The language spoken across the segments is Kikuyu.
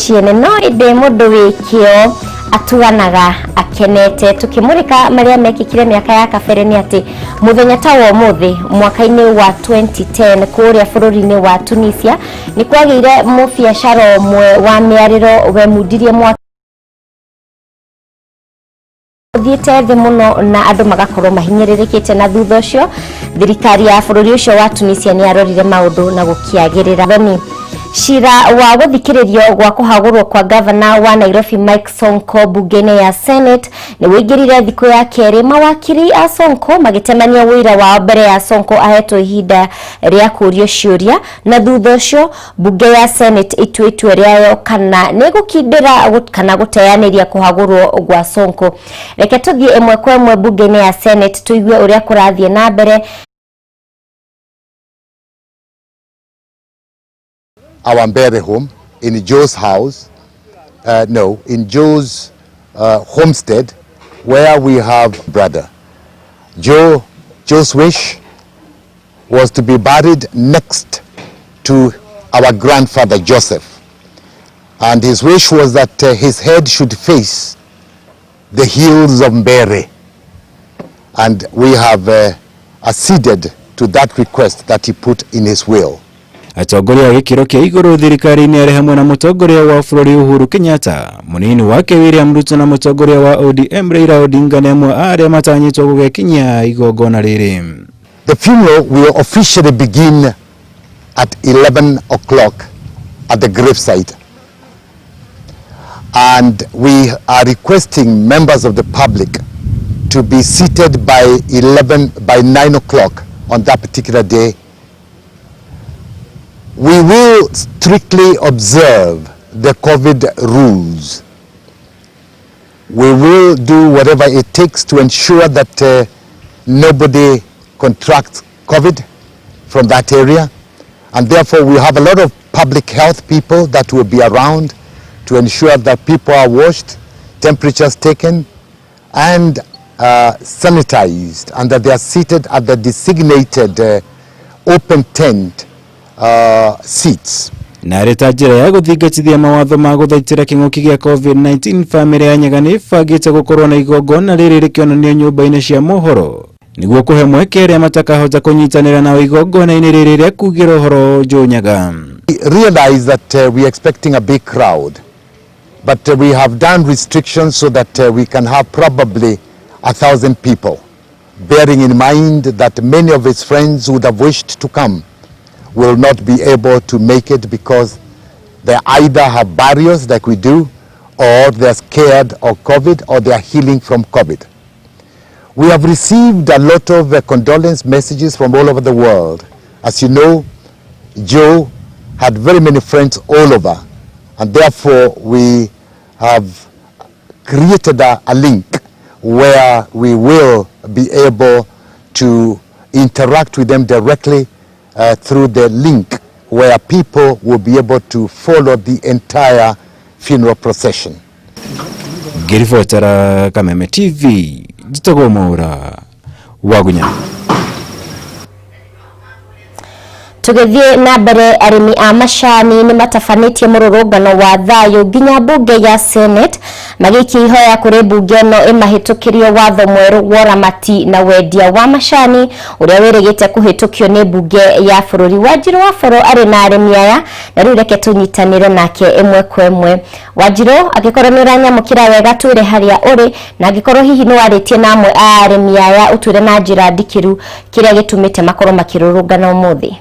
ciene, no ĩndĩ mũndũ wĩ kĩo atuganaga akenete. Tukĩmũrĩka marĩa mekĩkire mĩaka ya kabere nĩ atĩ mũthenya ta wa ũmũthĩ mwaka-inĩ wa 2010 kũrĩa bũrũri-inĩ wa Tunisia nĩ kwagĩire mũbiacara ũmwe wa mĩarĩro wemundirie mwaki ũthiĩte thĩ mũno na andũ magakorwo mahinyĩrĩrĩkĩte, na thutha ũcio thirikari ya bũrũri ũcio wa Tunisia nĩ yarorire maũndũ na gũkĩagĩrĩra. Thoni cira wa gũthikĩrĩrio gwa kũhagũrwo kwa gavana wa Nairobi Mike Sonko mbunge-inĩ ya Senate nĩ wĩingĩrire thikũ ya kerĩ, mawakiri a Sonko magĩtemania wũira wao mbere ya Sonko ahetwo ihinda rĩa kũũrio ciũria, na thutha ũcio mbunge ya Senate ĩtue itua rĩayo kana nĩ gũkindĩra kana gũteanĩria kũhagũrwo gwa Sonko. Reke tũthiĩ ĩmwe kwa ĩmwe mbunge-inĩ ya Senate tũigue ũrĩa kũrathiĩ na mbere. Our Mbere home in Joe's house, no, in Joe's homestead, where we have brother. Joe's wish was to be buried next to our grandfather Joseph. And his wish was that his head should face the hills of Mbere. And we have acceded to that request that he put in his will. Atongoria a gĩkĩro kĩa igũrũ thirikari-inĩ arĩ hamwe na mũtongoria wa bũrũri Uhuru Kenyatta, mũnini wake William Ruto na mũtongoria wa ODM Raila Odinga nĩ amwe a arĩa matanyĩtwo gũgekinyia igongona rĩrĩ. The funeral will officially begin at 11 o'clock at the gravesite. And we are requesting members of the public to be seated by 11, by 9 o'clock on that particular day. We will strictly observe the COVID rules. We will do whatever it takes to ensure that nobody contracts COVID from that area. And therefore, we have a lot of public health people that will be around to ensure that people are washed, temperatures taken, and sanitized, and that they are seated at the designated open tent seats. Na arĩ ta njĩra ya gũthingatithia mawatho ma gũthaitĩra kĩng'ũki gĩa COVID-19, bamĩrĩ ya Nyaga nĩ ĩbangĩte gũkorwo na igongona rĩrĩ rĩkĩonanio nyũmba-inĩ cia mohoro nĩguo kũhe mweke arĩa matakahota kũnyitanĩra nao igongona-inĩ rĩrĩ rĩa kugĩra ũhoro Joe Nyaga. We realize that we are expecting a big crowd, but we have done restrictions so that we can have probably 1,000 people, bearing in mind that many of his friends would have wished to come will not be able to make it because they either have barriers like we do, or they're scared of COVID, or they are healing from COVID. We have received a lot of condolence messages from all over the world. As you know, Joe had very many friends all over, and therefore we have created a link where we will be able to interact with them directly through the link where people will be able to follow the entire funeral procession. Ngĩribotera Kameme TV, njĩtagwo Mwaũra Wagunya. Tũgĩthiĩ na mbere, arĩmi a macani nĩ matabanĩtie mũrũrũngano wa thayũ nginya mbunge ya Senate, magĩikia ihoya kũrĩ mbunge ĩno ĩmahĩtũkĩrio watho mwerũ wa ũramati na wendia wa macani ũrĩa wĩrĩgĩte kũhĩtũkio nĩ mbunge ya bũrũri. Wanjirũ wa Boro arĩ na arĩmi aya, na rĩu reke tũnyitanĩre nake ĩmwe kwa ĩmwe. Wanjirũ, angĩkorwo nĩ ũranyamũkĩra wega, twĩre harĩa ũrĩ, na angĩkorwo hihi nĩ warĩtie na amwe a arĩmi aya, ũtwĩre na njĩra ndikĩru kĩrĩa gĩtũmĩte makorwo makĩrũrũngana ũmũthĩ.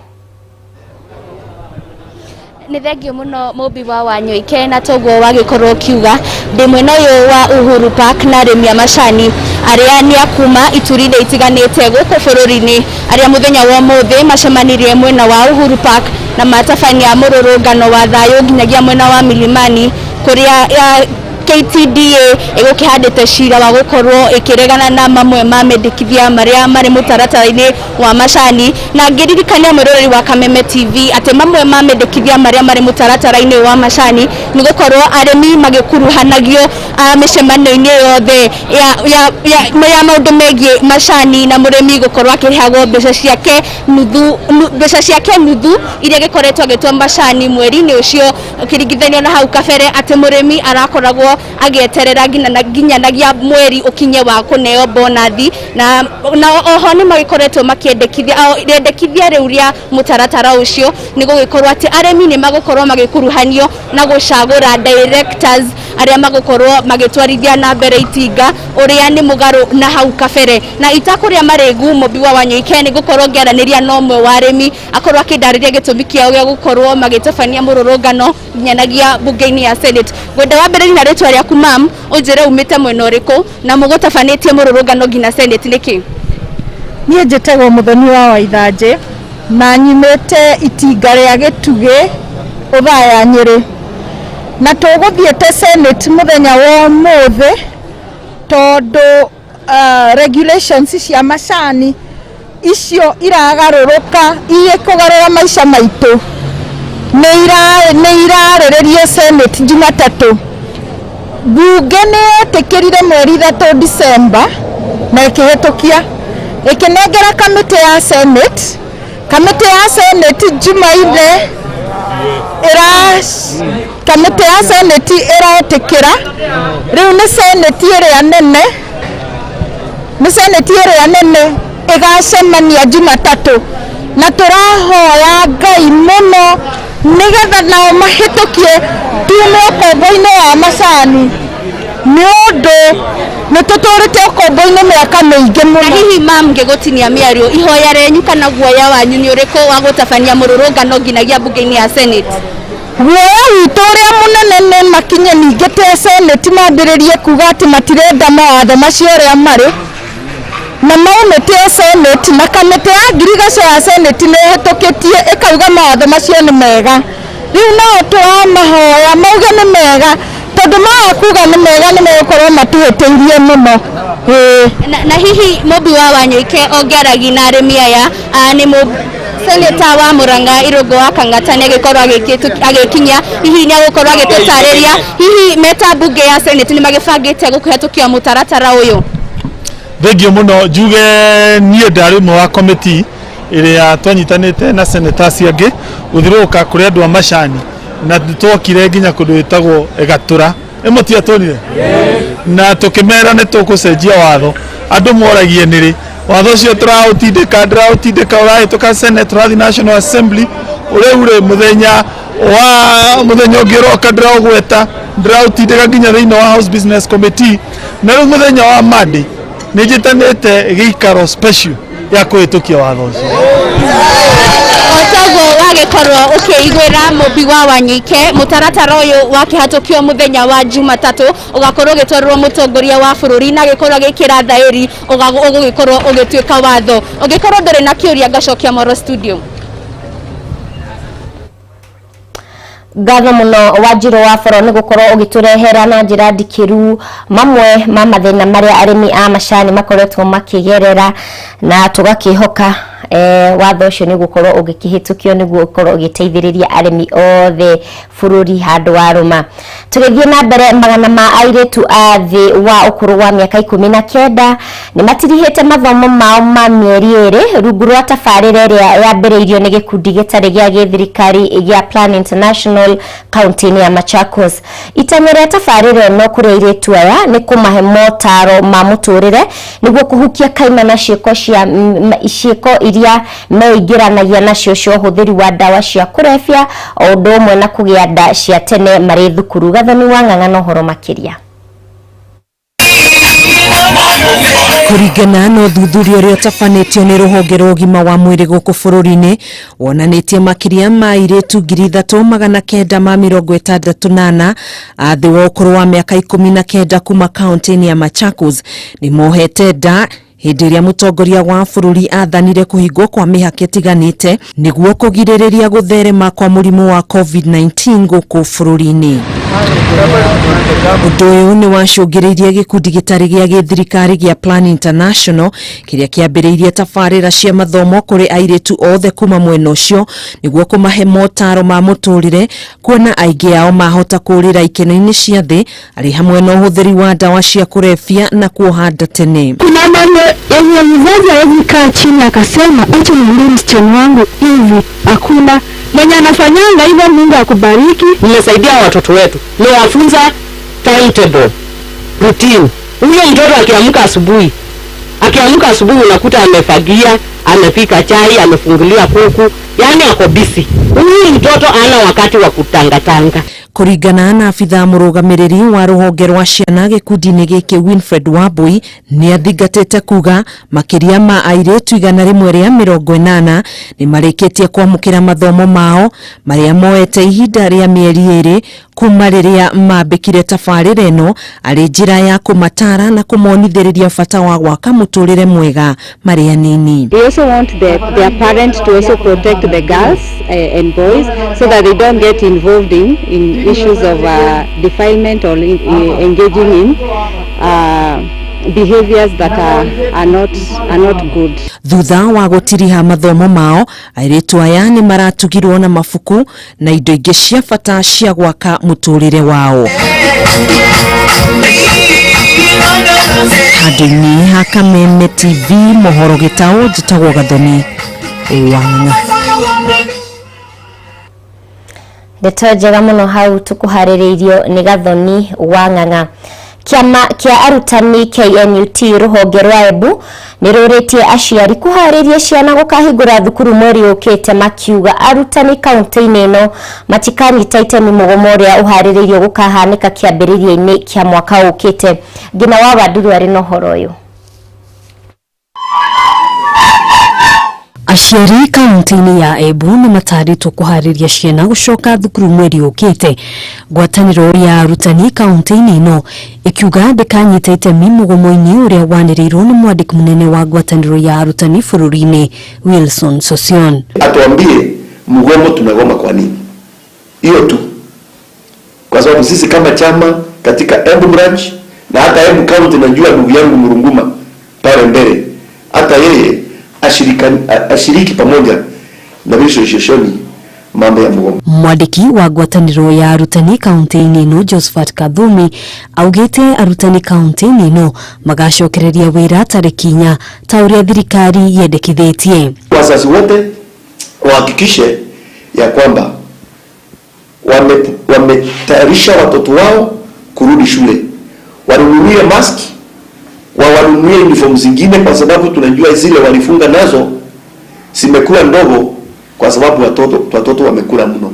Nĩ thengio mũno, mũmbi wa Wanyũike, na toguo wagĩkorwo ũkiuga, ndĩ mwena ũyũ wa Uhuru Park na arĩmi a macani arĩa nĩ a kuma ituri-inĩ itiganĩte gũkũ bũrũri-inĩ, arĩa mũthenya wa ũmũthĩ macemanirie mwena wa Uhuru Park na matabania mũrũrũngano wa thayũ nginyagia mwena wa Milimani kũrĩa KTDA ĩgũkĩhandĩte cira wa gũkorwo ĩkĩregana na mamwe ma mendekithia marĩa marĩ mũtaratara-inĩ wa macani. Na ngĩririkania mwĩroreri wa Kameme TV atĩ mamwe ma mendekithia marĩa marĩ mũtaratara-inĩ wa macani nĩ gũkorwo arĩmi magĩkuruhanagio mĩcemanio-inĩ yothe ya maũndũ megiĩ macani, na mũrĩmi gũkorwo akĩrĩhagwo mbeca ciake nuthu, mbeca ciake nuthu iria gĩkoretwo agĩtua macani mweri-inĩ ũcio, ũkĩringithanio na hau kabere atĩ mũrĩmi arakoragwo agĩeterera nginyanagia mweri ũkinye wa kũneo bonathi. Na oho nĩ magĩkoretwo makĩendekithia rĩendekithia rĩu rĩa mũtaratara ũcio nĩ gũgĩkorwo atĩ arĩmi nĩ magũkorwo magĩkuruhanio na gũcagũra directors arĩa magũkorwo magĩtwarithia na mbere itinga, ũrĩa nĩ mũgarũ na hau kabere. Na itakũrĩa marĩgu, Mũmbi wa Wanyoike, nĩ ngũkorwo ngĩaranĩria na ũmwe wa arĩmi akorwo akĩndarĩria gĩtũmi kĩao gĩa gũkorwo magĩtabania mũrũrũngano nginyanagia mbunge-inĩ ya Senate. Ngwenda wambĩrĩrie na rĩtwa rĩaku mam, ũnjĩre umĩte mwena ũrĩkũ na mũgũtabanĩtie mũrũrũngano nginya Senate nĩkĩ? Niĩ njĩtagwo Mũthoni wa Waithanjĩ na nyumĩte itinga rĩa Gĩtugĩ, Ũthaya, Nyĩrĩ, na tũgũthiĩte Senate mũthenya wa ũmũthĩ tondũ regulations cia macani icio iragarũrũka igĩkũgarũra maica maitũ nĩ irarĩrĩrio Senate Jumatatũ. Bunge nĩ yetĩkĩrire mweri 3 December na ĩkĩhĩtũkia, ĩkĩnengera kamĩtĩ ya Senate. Kamĩtĩ ya Senate Jumaine ĩra kamĩtĩ ya Senate ĩretĩkĩra. Rĩu nĩ Senate ĩrĩa nene, nĩ Senate ĩrĩa nene ĩgacemania Jumatatũ, na tũrahoya Ngai mũno nĩgetha nao mahĩtũkie tume ũkombo-inĩ wa macani, nĩ ũndũ nĩ tũtũrĩte ũkombo-inĩ mĩaka mĩingĩ Na mũno. Hihi mam, ngĩgũtinia mĩario, ihoya rĩanyu kana guoya wanyu nĩ ũrĩkũ wa gũtabania mũrũrũngano nginyagia mbunge-inĩ ya Senate? Guoya witũ ũrĩa mũnene nĩ makinye ningĩ te Senate mambĩrĩrie kuga atĩ matirenda mawatho macio ũrĩa marĩ na maumĩte o Senate, na kamĩtĩ ya ngirigaca ya Senate nĩ ĩhĩtũkĩtie ĩkauga mawatho macio nĩ mega. Rĩu nao tũramahoya mauge nĩ mega, tondũ maga kuga nĩ mega nĩ megũkorwo matũhĩtĩirie mũno, ĩĩ. Na hihi Mũmbi wa Wanyoike ongĩaragi na arĩmi aya, nĩ mũ seneta wa Murang'a Irũngũ wa Kang'ata nĩ agĩkorwo agĩkinyia, hihi nĩ agũkorwo agĩtũtarĩria hihi meta mbunge ya Senate nĩ magĩbangĩte gũkĩhetũkia mũtaratara ũyũ? Thengio mũno. Njuge niĩ ndarĩ ũmwe wa committee ĩrĩa twanyitanĩte na senators angĩ gũthiũrũrũka kũrĩ andũ a macani, na twokire nginya kũndũ gwĩtagwo Gatũra ĩmwe tiatwonire na tũkĩmera nĩ tũgũcenjia watho. Andũ moragie nĩrĩ watho ũcio tũraũtindĩka, ndĩraũtindĩka, ũrahĩtũka Senate, ũrathiĩ National Assembly. Rĩu rĩ mũthenya wa mũthenya ũngĩ ũroka ndĩraũgweta, ndĩraũtindĩka nginya thĩinĩ wa House Business Committee, na rĩu mũthenya wa Monday nĩ njĩtanĩte gĩikaro special ya kũhĩtũkia watho ũcio. O toguo wagĩkorwo ũkĩiguĩra Mũmbi wa Wanyike, mũtaratara ũyũ wakĩhatũkio mũthenya wa Jumatatũ ũgakorwo ũgĩtwarĩrwo mũtongoria wa bũrũri na agĩkorwo agĩkĩra thaĩri, ũgũgĩkorwo ũgĩtuĩka watho. Ũngĩkorwo ndũrĩ na kĩũria, ngacokia moro studio. Ngatho mũno, Wanjirũ wa Boro, nĩ gũkorwo ũgĩtũrehera na njĩra ndikĩru mamwe ma mathĩna marĩa arĩmi a macani makoretwo makĩgerera, na tũgakĩhoka watho ũcio nĩ ũgũkorwo ũgĩkĩhĩtũkio nĩguo ũkorwo ũgĩteithĩrĩria arĩmi othe bũrũri handũ wa rũma. Tũgĩthiĩ na mbere, magana ma airĩtu a thĩ wa ũkũrũ wa mĩaka 19 nĩ matirihĩte mathomo mao ma mĩeri 2 rungu rwa tabarĩra ĩrĩa yambĩrĩirio nĩ gĩkundi gĩtarĩ gĩa gĩthirikari gĩa Plan International kaunti-inĩ ya Machakos. Itanya rĩa tabarĩra ĩno kũrĩ airĩtu aya nĩ kũmahe motaro ma mũtũrĩre nĩguo kũhukia kaima na ciĩko cia ciĩko iria meingĩranagia nacio cia ũhũthĩri wa ndawa cia kũrebia, o ũndũ ũmwe na kũgĩa nda cia tene marĩ thukuru. Gathoni wa Ng'ang'a na ũhoro makĩria. Kũringana na ũthuthuria ũrĩa ũtabanĩtio nĩ rũhonge rwa ũgima wa mwĩrĩ gũkũ bũrũri-inĩ, wonanĩtie makĩria ma airĩtu 3964 a thĩ wa ũkũrũ wa mĩaka 19 kuma kaunti-inĩ ya Machakos nĩ mohete nda hĩndĩ ĩrĩa mũtongoria wa bũrũri athanire kũhingwo kwa mĩhaka ĩtiganĩte nĩguo kũgirĩrĩria gũtherema kwa mũrimũ wa COVID-19 gũkũ bũrũri-inĩ. Ũndũ ũyũ nĩ wacũngĩrĩirie gĩkundi gĩtarĩ gĩa gĩthirikari gĩa Plan International kĩrĩa kĩambĩrĩirie tabarĩra cia mathomo kũrĩ airĩtu othe kuma mwena ũcio nĩguo kũmahe motaro ma mũtũrĩre, kuona aingĩ ao mahota kũrĩra ikeno-inĩ cia thĩ arĩ hamwe na ũhũthĩri wa ndawa cia kũrebia na kuoha nda tene. Kuna mambo yenye mzazi hawezi kaa chini akasema acha niambie msichana wangu hivi, hakuna mwenye anafanyanga hivyo. Mungu akubariki. Nimesaidia watoto wetu, niwafunza timetable, routine. Huyo mtoto akiamka asubuhi, unakuta amefagia, amepika chai, amefungulia kuku, yani ako busy. Huyu mtoto ana wakati wa kutangatanga. Kũringana na abithaa mũrũgamĩrĩri wa rũhonge rwa ciana gĩkundi-inĩ gĩkĩ Winfred Wambui nĩ athingatĩte kuga makĩria ma airĩtu 180 nĩ marĩkĩtie kwamũkĩra mathomo mao marĩa moete ihinda rĩa mĩeri 2 kuma rĩrĩa mambĩkire tabarĩra ĩno arĩ njĩra ya kũmatara na kũmonithĩrĩria bata wa gwaka mũtũrĩre mwega marĩ anini. We also want their parents to also protect the girls and boys so that they don't get involved in issues of defilement or engaging in behaviors that are not good. Thutha wa gũtiriha mathomo mao, airĩtu aya nĩ maratugirwo na mabuku na indo ingĩ cia bata cia gwaka mũtũrĩre wao. Handũ-inĩ ha Kameme TV mohoro gĩtaũ, njĩtagwo Gathoni Wang'ang'a. Ndeto njega mũno hau tũkũharĩrĩirio nĩ Gathoni Wang'ang'a. Kĩama kĩa arutani KNUT rũhonge rwa Embu nĩ rũrĩtie aciari kũharĩria ciana gũkahingũra thukuru mweri ũkĩte, makiuga arutani kaunti-inĩ ĩno matikanyita itemi mũgomo ũrĩa ũharĩrĩirio gũkahanĩka kĩambĩrĩria-inĩ kĩa mwaka ũkĩte. Ngina wa Wanduru arĩ na ũhoro ũyũ. Aciari kaunti-inĩ ya Embu nĩ matarĩtwo kũharĩria ciana gũcoka thukuru mweri ũkĩte. Ngwatanĩro ya arutani kaunti-inĩ ĩno ĩkiuga ndĩkanyita itemi mũgomo-inĩ ũrĩa wanĩrĩirwo nĩ mwandĩki mũnene wa ngwatanĩro ya arutani bũrũri-inĩ Wilson Sosion. Atuambie mgomo tunagoma kwa nini? Hiyo tu. Kwa sababu sisi kama chama katika Embu branch na hata Embu county, najua ndugu yangu Murunguma pale mbele, hata yeye ashiriki pamoja na Wilson Sosion mambo ya mgomo. Mwandĩki wa ngwatanĩro ya arutani kaunti-inĩ ĩno Josephat Kathumi augĩte arutani kaunti-inĩ ĩno magacokereria wĩra tarĩki 4 ta ũrĩa thirikari yendekithĩtie. Wazazi wote wahakikishe ya kwamba wametayarisha watoto wao kurudi shule, wanunulie mask, wawanunulie uniform zingine, kwa sababu tunajua zile walifunga nazo zimekuwa ndogo kwa sababu watoto wamekula mno.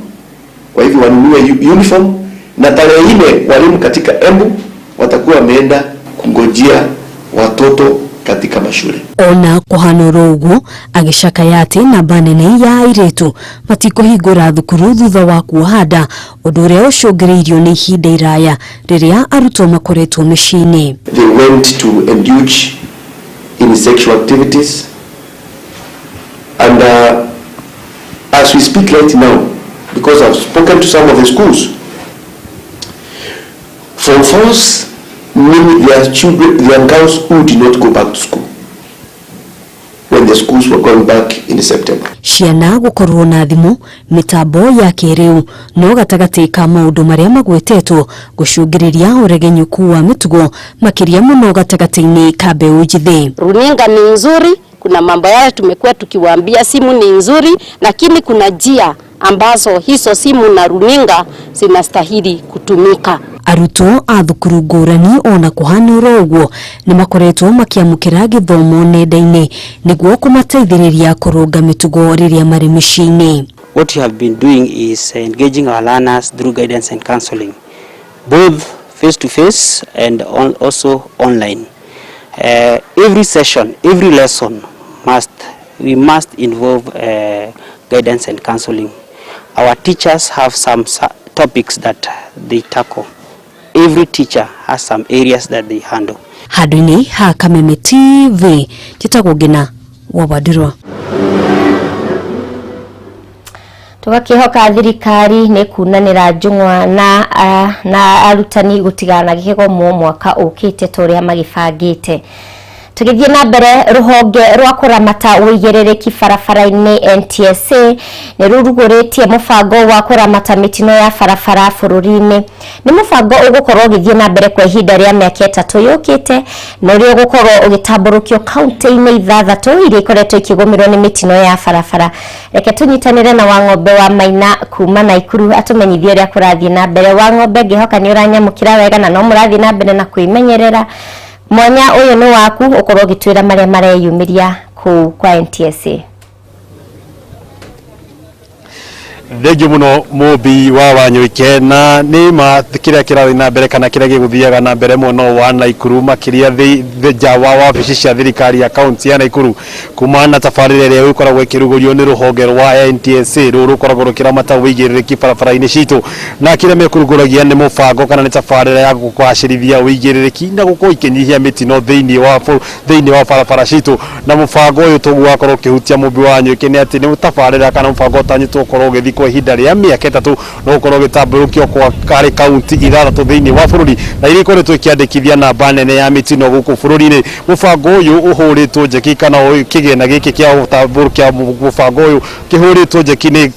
Kwa hivyo wanunue uniform, na tarehe 4 walimu katika Embu watakuwa wameenda kungojea watoto katika mashule. Ona kuhana ũguo agĩcakaya atĩ namba nene ya airĩtu matikũhingũra thukuru thutha wa kuoha nda, ũndũ ũrĩa ũcũngĩrĩirio nĩ ihinda iraya rĩrĩa arutwo makoretwo mĩciĩ-inĩ. They went to engage in sexual activities, and as we speak right now, because I've spoken to some of the schools, from force, many their children, their girls who did not go back to school when the schools were going back in September. Ciana gũkorwo na thimũ mĩtambo ya kĩrĩu no gatagatĩ ka maũndũ marĩa magwetetwo gũcũngĩrĩria ũregenyũku wa mĩtugo makĩria mũno gatagatĩ-inĩ ka mbeũ njĩthĩ. Runinga ni nzuri, kuna mambo yale tumekuwa tukiwaambia, simu ni nzuri, lakini kuna njia ambazo hizo simu na runinga zinastahili kutumika. Arutwo a thukuru ngũrani ona kũhana oro ũguo nĩ makoretwo makĩamũkĩra gĩthomo nenda-inĩ nĩguo kũmateithĩrĩria kũrũnga mĩtugo rĩrĩa marĩ mĩciĩ-inĩ. What we have been doing is engaging our learners through guidance and counseling, both face to face and also online. Every session, every lesson we must involve guidance and counseling. Our teachers have some topics that they tackle. Every teacher has some areas that they handle. Handũ-inĩ ha Kameme TV, njĩtagwo Ngina wa Wandirwa. Tugakihoka thirikari nĩ kunanĩra njũng'wa na arutani gũtigana gĩgomo mwaka ũkĩte ta ũrĩa magĩbangĩte. Tũgĩthiĩ na mbere, rũhonge rwa kũramata ũigĩrĩrĩki barabara-inĩ NTSA nĩ rũrugũrĩtie mũbango wa kũramata mĩtino ya barabara bũrũri-inĩ. Nĩ mũbango ũgũkorwo ũgĩthiĩ na mbere kwa ihinda rĩa mĩaka 3 yũkĩte, na ũrĩa ũgũkorwo ũgĩtambũrũkio kaunti-inĩ 6 iria ikoretwo ikĩgũmĩrwo nĩ mĩtino ya barabara. Reke tũnyitanĩre na Wang'ombe wa Maina kuma Naikuru atũmenyithie ũrĩa kũrathiĩ na mbere. Wang'ombe, ngĩhoka nĩ ũranyamũkĩra wega na no mũrathiĩ na mbere na kwĩmenyerera. Mwanya ũyũ nĩ waku ũkorwo ũgĩtwĩra marĩa mareyumĩria kũu kwa NTSA. Thengiũ mũno Mũmbi wa Wanyũike, na nĩ ma kĩrĩa kĩrathiĩ na mbere kana kĩrĩa gĩgũthiaga na mbere mwena wa Naikuru, makĩria nja wa wabici cia thirikari ya kaunti ya Naikuru, kuma na tabarĩra ĩrĩa ĩkoragwo ĩkĩrugũrio nĩ rũhonge rwa NTSA rũrũ rũkoragwo rũkĩramata ũigĩrĩrĩki barabara-inĩ citũ, na kĩrĩa mekũrugũragia nĩ mũbango kana nĩ tabarĩra ya gũgacĩrithia ũigĩrĩrĩki na gũkorwo ikĩnyihia mĩtino thĩinĩ wa barabara citũ. Na mũbango ũyũ toguo wakorwo ũkĩhutia Mũmbi wa Wanyũike nĩ atĩ nĩ tabarĩra kana mũbango ũtanyĩtwo gũkorwo ũgĩthiĩ kwa ihinda rĩa mĩaka 3 na gũkorwo ũgĩtambũrũkio kwa karĩ kaunti 6 thĩinĩ wa bũrũri, na iria ikoretwo ikĩandĩkithia namba nene ya mĩtino gũkũ bũrũri-inĩ. Mũbango ũyũ ũhũrĩtwo njeki kana kĩgĩna gĩkĩ kĩa gũtambũrũkia mũbango ũyũ kĩhũrĩtwo njeki nĩ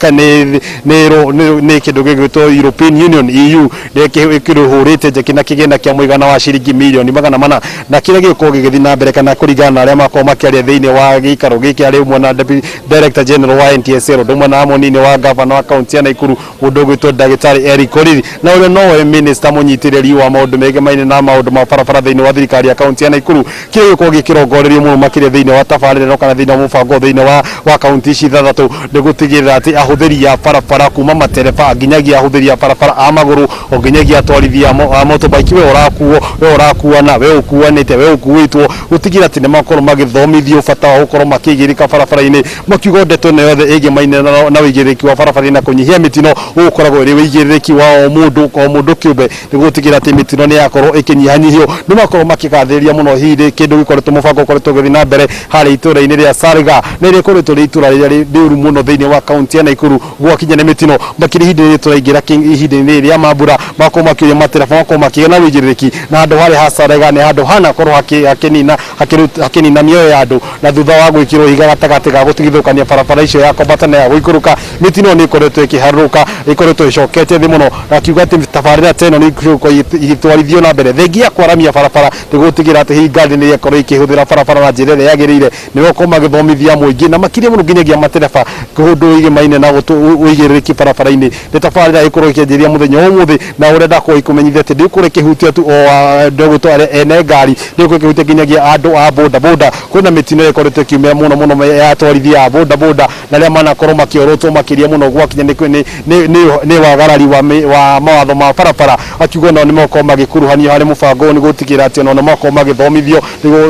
kĩndũ gĩgwĩtwo European Union EU, nĩ kĩhũrĩte njeki na kĩgĩna kĩa mũigana wa ciringi mirioni 400. Na kĩrĩa gĩgũkorwo gĩgĩthiĩ na mbere kana kũringana na arĩa makorwo makĩaria thĩinĩ wa gĩikaro gĩkĩ, arĩ ũmwe na Deputy Director General wa NTSA, ũndũ ũmwe na mũnini wa gavana wa kaunti ya Naikuru mũndũ ũgwĩtwo ndagĩtarĩ Eric Oriri, na ũrĩa nowe minister mũnyitĩrĩri wa maũndũ megemaine na maũndũ ma barabara thĩinĩ wa thirikari ya kaunti ya Naikuru. Kĩrĩa gĩgũkorwo gĩkĩrongorerio mũno makĩria thĩinĩ wa tabarĩra ĩno kana thĩinĩ wa mũbango thĩinĩ wa kaunti ici 6 nĩ gũtigĩrĩra atĩ ahũthĩri a barabara kuma matereba nginyagia ahũthĩri a barabara a magũrũ o nginyagia atwarithia a motorbike, we ũrakuo, we ũrakuana, we ũkuanĩte, we ũkuĩtwo, gũtigĩrĩra atĩ nĩ makorwo magĩthomithio bata wa gũkorwo makĩigĩrĩka barabara-inĩ, makiuga ndeto ĩno yothe ĩgemaine na ũigĩrĩrĩki wa barabara-inĩ na kũnyihia mĩtino ũgũkoragwo ĩrĩ ũigĩrĩrĩki wa o mũndũ kĩũmbe nĩguo gũtigĩrĩra atĩ mĩtino nĩ yakorwo ĩkĩnyihanyihio. Nĩ makorwo makĩgathĩrĩria mũno hihi kĩndũ gĩkoretwo mũbango ũkoretwo ũgĩthiĩ na mbere harĩa itũra-inĩ rĩa Salga, na rĩrĩa ĩkoretwo rĩ itũra rĩrĩa rĩũru mũno thĩinĩ wa kaunti ya Naikuru gwakinya nĩ mĩtino, makĩria ihinda rĩrĩ tũraingĩra ihinda-inĩ rĩrĩ rĩa mambura, makorwo makĩũria matereba makorwo makĩgĩa na ũigĩrĩrĩki, na handũ harĩa ha Salga nĩ handũ hanakorwo hakĩnina mĩoyo ya andũ, na thutha wa gwĩkĩrwo ihiga gatagatĩ ga gũtigithũkania barabara icio ya kwambata na ya gũikũrũka, mĩtino nĩ ĩkoretwo ĩkĩharũrũka, ĩkoretwo ĩcokete thĩ mũno, na akiuga atĩ tabarĩra ta ĩno nĩ ĩgũkorwo ĩgĩtwarithio na mbere thengia kwaramia barabara nĩguo gũtigĩrĩra atĩ hihi ngari nĩ ĩkorwo ikĩhũthĩra barabara na njĩra ĩrĩa yagĩrĩire, nĩguo gũkorwo magĩthomithia mũingĩ na makĩria mũno nginyagia matereba ũndũ wĩgemaine na ũigĩrĩrĩki barabara-inĩ. Nĩ tabarĩra ĩkorwo ĩkĩanjĩrĩria mũthenya wa ũmũthĩ, na ũrĩa ndakorwo ikũmenyithia atĩ ndĩgũkorwo ĩkĩhutia tu o andũ gwĩtwo arĩa ene ngari, ndĩgũkorwo ĩkĩhutia nginyagia andũ a boda boda. Kwĩna mĩtino ĩkoretwo ĩkiumĩra mũno mũno ya atwarithia a boda boda na arĩa manakorwo makĩorotwo makĩria mũno gwakinya nĩ wagarari wa mawatho ma barabara, akiuga nao nĩ megũkorwo magĩkuruhanio harĩ mũbango ũyũ nĩguo gũtigĩrĩra atĩ onao nĩ makorwo magĩthomithio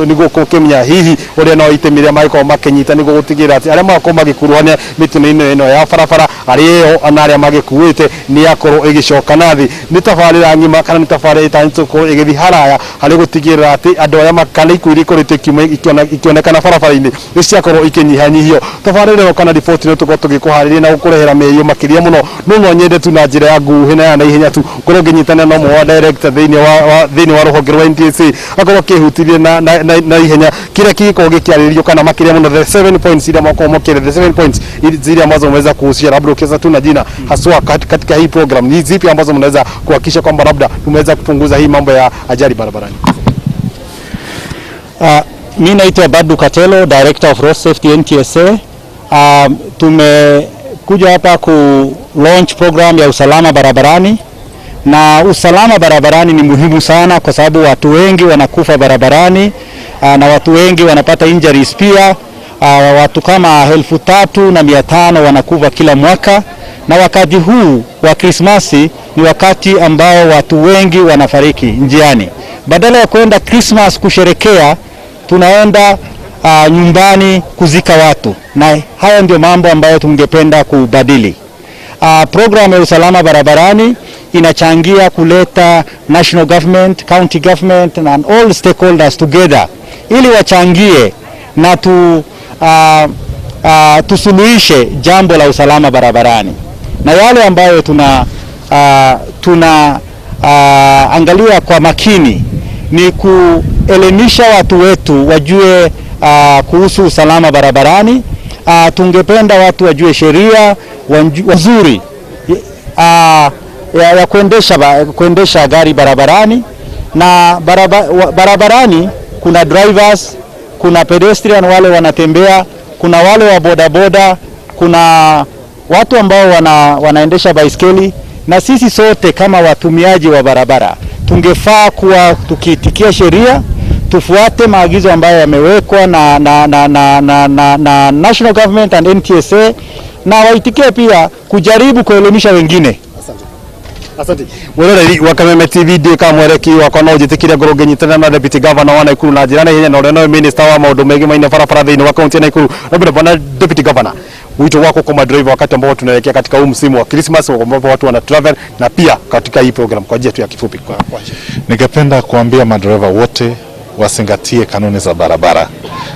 nĩguo gũkĩmenya hihi ũrĩa no itemi rĩrĩa mangĩkorwo makĩnyita nĩguo gũtigĩrĩra atĩ arĩa magakorwo magĩkuruhania mĩtino-inĩ ĩno ya barabara, arĩa ĩyo na arĩa magĩkuĩte nĩ yakorwo ĩgĩcoka na thĩ. Nĩ tabarĩra ng'ima kana nĩ tabarĩra ĩtanyĩtwo gũkorwo ĩgĩthiĩ haraya harĩ gũtigĩrĩra atĩ andũ arĩa kana ikuũ iria ikoretwo ikĩonekana barabara-inĩ nĩ ciakorwo ikĩnyihanyihio. Tabarĩra ĩno kana riboti ĩno tũkorwo tũgĩkũharĩria na gũkũrehera mĩario makĩria mũno, no nyende tu na njĩra ya nguhĩ na ya naihenya tu ngorwo ngĩnyitanĩra na ũmwe wa director thĩinĩ wa rũhonge rwa NTSA, akorwo akĩhutithia na ihenya kĩrĩa kĩgĩkorwo gĩkĩarĩrĩrio kana makĩria mũno the 7 points iria makorwo makĩria, the 7 points zile ambazo umeweza kuhusia, labda ukiweza tu na jina haswa katika hii program ni zipi ambazo mnaweza kuhakikisha kwamba labda tumeweza kupunguza hii mambo ya ajali barabarani. Mi naitwa Badu Katelo, Director of Road Safety NTSA. Tumekuja hapa ku launch program ya usalama barabarani, na usalama barabarani ni muhimu sana kwa sababu watu wengi wanakufa barabarani, na watu wengi wanapata injuries pia. Watu kama 3,500 wanakufa kila mwaka, na wakati huu wa Krismasi ni wakati ambao watu wengi wanafariki njiani. Badala ya kwenda Christmas kusherekea, tunaenda nyumbani kuzika watu, na haya ndio mambo ambayo tungependa kubadili. Program ya usalama barabarani inachangia kuleta national government, county government and all stakeholders together ili wachangie na tusuluhishe jambo la usalama barabarani. Na yale ambayo tuna angalia kwa makini ni kuelimisha watu wetu wajue kuhusu usalama barabarani. Tungependa watu wajue sheria nzuri ya kuendesha gari barabarani na barabarani kuna drivers, kuna pedestrian wale wanatembea, kuna wale wa bodaboda, kuna watu ambao wanaendesha baiskeli, na sisi sote kama watumiaji wa barabara tungefaa kuwa tukiitikia sheria, tufuate maagizo ambayo yamewekwa na national government and NTSA, na waitikie pia kujaribu kuelimisha wengine. Asante. Mwiroreri wa Kameme TV, ndi ka mwereki wakwa no njitikire ngorwo ngĩnyitanĩra na Deputy Governor wa Nakuru na njĩra na ihenya, na ũrĩa nowe Minister wa maũndũ megimaine barabara thĩinĩ wa kaunti ya Nakuru. Na bwana Deputy Governor, wito wako kwa madriver wakati ambao tunaelekea katika huu msimu wa Christmas ambapo watu wana travel, na pia katika hii program, kwa njia tu ya kifupi kwa Ningependa kuambia madereva wote wazingatie kanuni za barabara,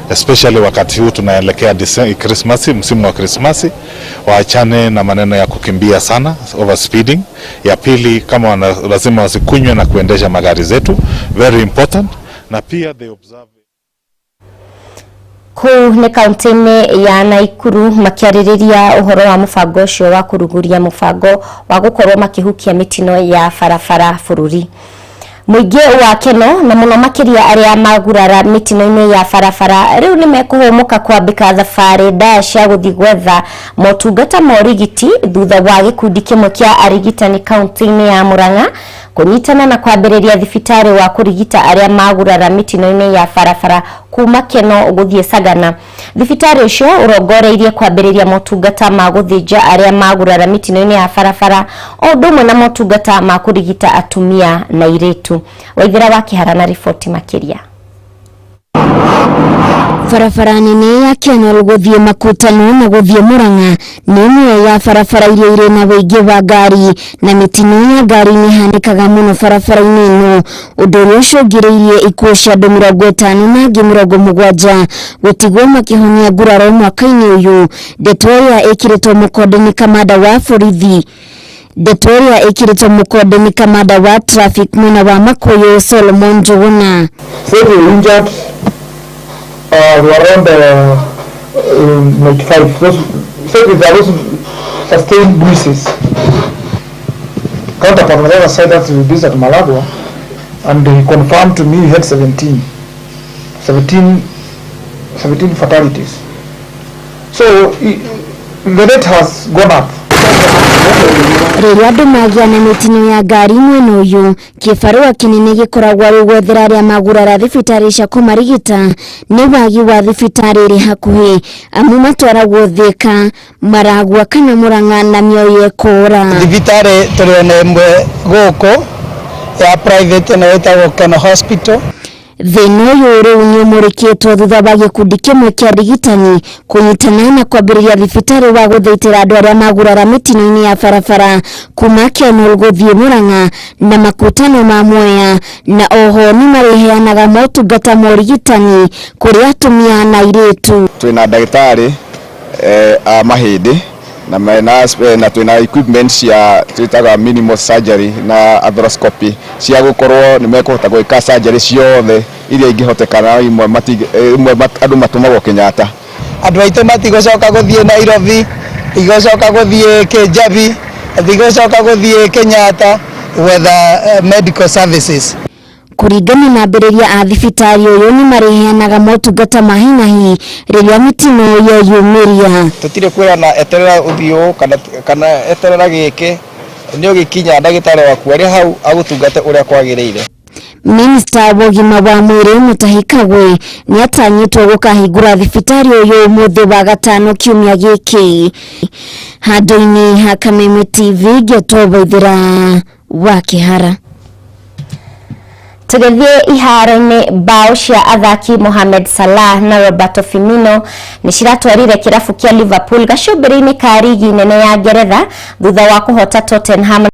especially wakati huu tunaelekea Krismasi, msimu wa Krismasi, waachane na maneno ya kukimbia sana, overspeeding. Ya pili, kama lazima wasikunywe na kuendesha magari zetu, very important, na pia they observe Kũu nĩ kaunti-inĩ ya Naikuru makĩarĩrĩria ũhoro wa mũbango ũcio wa kũruguria mũbango wa gũkorwo makĩhukia mĩtino ya barabara bũrũri. Mũingĩ wa Keno na mũno makĩria arĩa magurara mĩtino-inĩ ya barabara rĩu nĩ mekũhũmũka kwambĩka thabarĩ ndaya cia gũthiĩ gwetha motungata ma ũrigiti, thutha wa gĩkundi kĩmwe kĩa arigitani kaunti-inĩ ya Murang'a kũnyitana na kwambĩrĩria thibitarĩ wa kũrigita arĩa magurara mĩtino-inĩ ya barabara kuma Keno gũthiĩ Sagana. Thibitarĩ ũcio ũrongoreirie kwambĩrĩria motungata ma gũthĩnja arĩa magurara mĩtino-inĩ ya barabara, o ũndũ ũmwe na motungata ma kũrigita atumia na airĩtu. Waithĩra wa Kĩhara na riboti makĩria. Barabara nene ya Kenol gũthiĩ Makutano na gũthiĩ Murang'a nĩ ĩmwe ya barabara iria irĩ na ũingĩ wa ngari, na mĩtino ya ngari nĩ ĩhanĩkaga mũno barabara-inĩ ĩno, ũndũ ũrĩa ũcũngĩrĩirie ikuũ cia andũ 50 na angĩ 70 gũtigwo makĩhonia nguraro mwaka-inĩ ũyũ. Ndeto ĩrĩa ĩkĩrĩtwo mũkonde nĩ kamanda wa borithi. Ndeto ĩrĩa ĩkĩrĩtwo mũkonde nĩ kamanda wa traffic mwena wa Makuyu, Solomon Njuguna. Say the injured were around 95. Those, so there are those sustained bruises. Counterpart on the other side, that's based at Malagwa, and he confirmed to me he had 17 fatalities. So the rate has gone up. Rĩrĩa andũ magĩa na mĩtino ya ngari mwena ũyũ, kĩbarũa kĩnene gĩkoragwo arĩ gwethera arĩa magurara thibitarĩ cia kũmarigita nĩ wagi wa thibitarĩ ĩrĩ hakuhĩ, amu matwaragwo Thĩka, Maragua kana Mũrang'a na mĩoyo ĩkũra. Thibitarĩ tũrĩ ona ĩmwe gũkũ ya private, ĩno ĩtagwo Keno Hospital. Thĩna ũyũ rĩu nĩ ũmũrĩkĩtwo thutha wa gĩkundi kĩmwe kĩa arigitani kũnyitana na kwambĩrĩria thibitarĩ wa gũthaitĩra andũ arĩa magurara mĩtino-inĩ ya barabara kuma Kenol gũthiĩ Mũrang'a na Makutano ma Mwea, na oho nĩ marĩheanaga motungata ma ũrigitani kũrĩ atumia na airĩtu. Twina ndagĩtarĩ a mahĩndĩ na mena na twina equipment cia twĩtaga minimal surgery na arthroscopy cia gũkorwo nĩ mekũhota gwĩka surgery ciothe iria ingĩhotekana. Imwe andũ matũmagwo Kenyatta. Andũ aitũ matigũcoka gũthiĩ Nairobi, tigũcoka gũthiĩ Kijabi, tigũcoka gũthiĩ Kenyatta gwetha medical services. Kũringana na ambĩrĩria a thibitarĩ ũyũ, nĩ marĩheanaga motungata ma hinahi rĩrĩa mĩtino yeyumĩria. Tutire kwĩrana eterera ũthiũ kana eterera gĩkĩ, nĩ ũgĩkinya ndagĩtarĩ waku arĩ hau agũtungate ũrĩa kwagĩrĩire. Minista wa ũgima wa mwĩrĩ Mutahi Kagwe nĩ atanyĩtwo gũkahingũra thibitarĩ ũyũ ũmũthĩ wa gatano kiumia gĩkĩ. Handũ-inĩ ha Kameme TV, ngetwo Waithĩra wa Kĩhara. Tũgĩthiĩ iharo-inĩ, bao cia athaki Mohamed Salah na Roberto Firmino nĩ ciratwarire kĩrabu kĩa Liverpool gacũmbĩrĩ-inĩ ka rigi nene ya Ngeretha thutha wa kũhota Tottenham.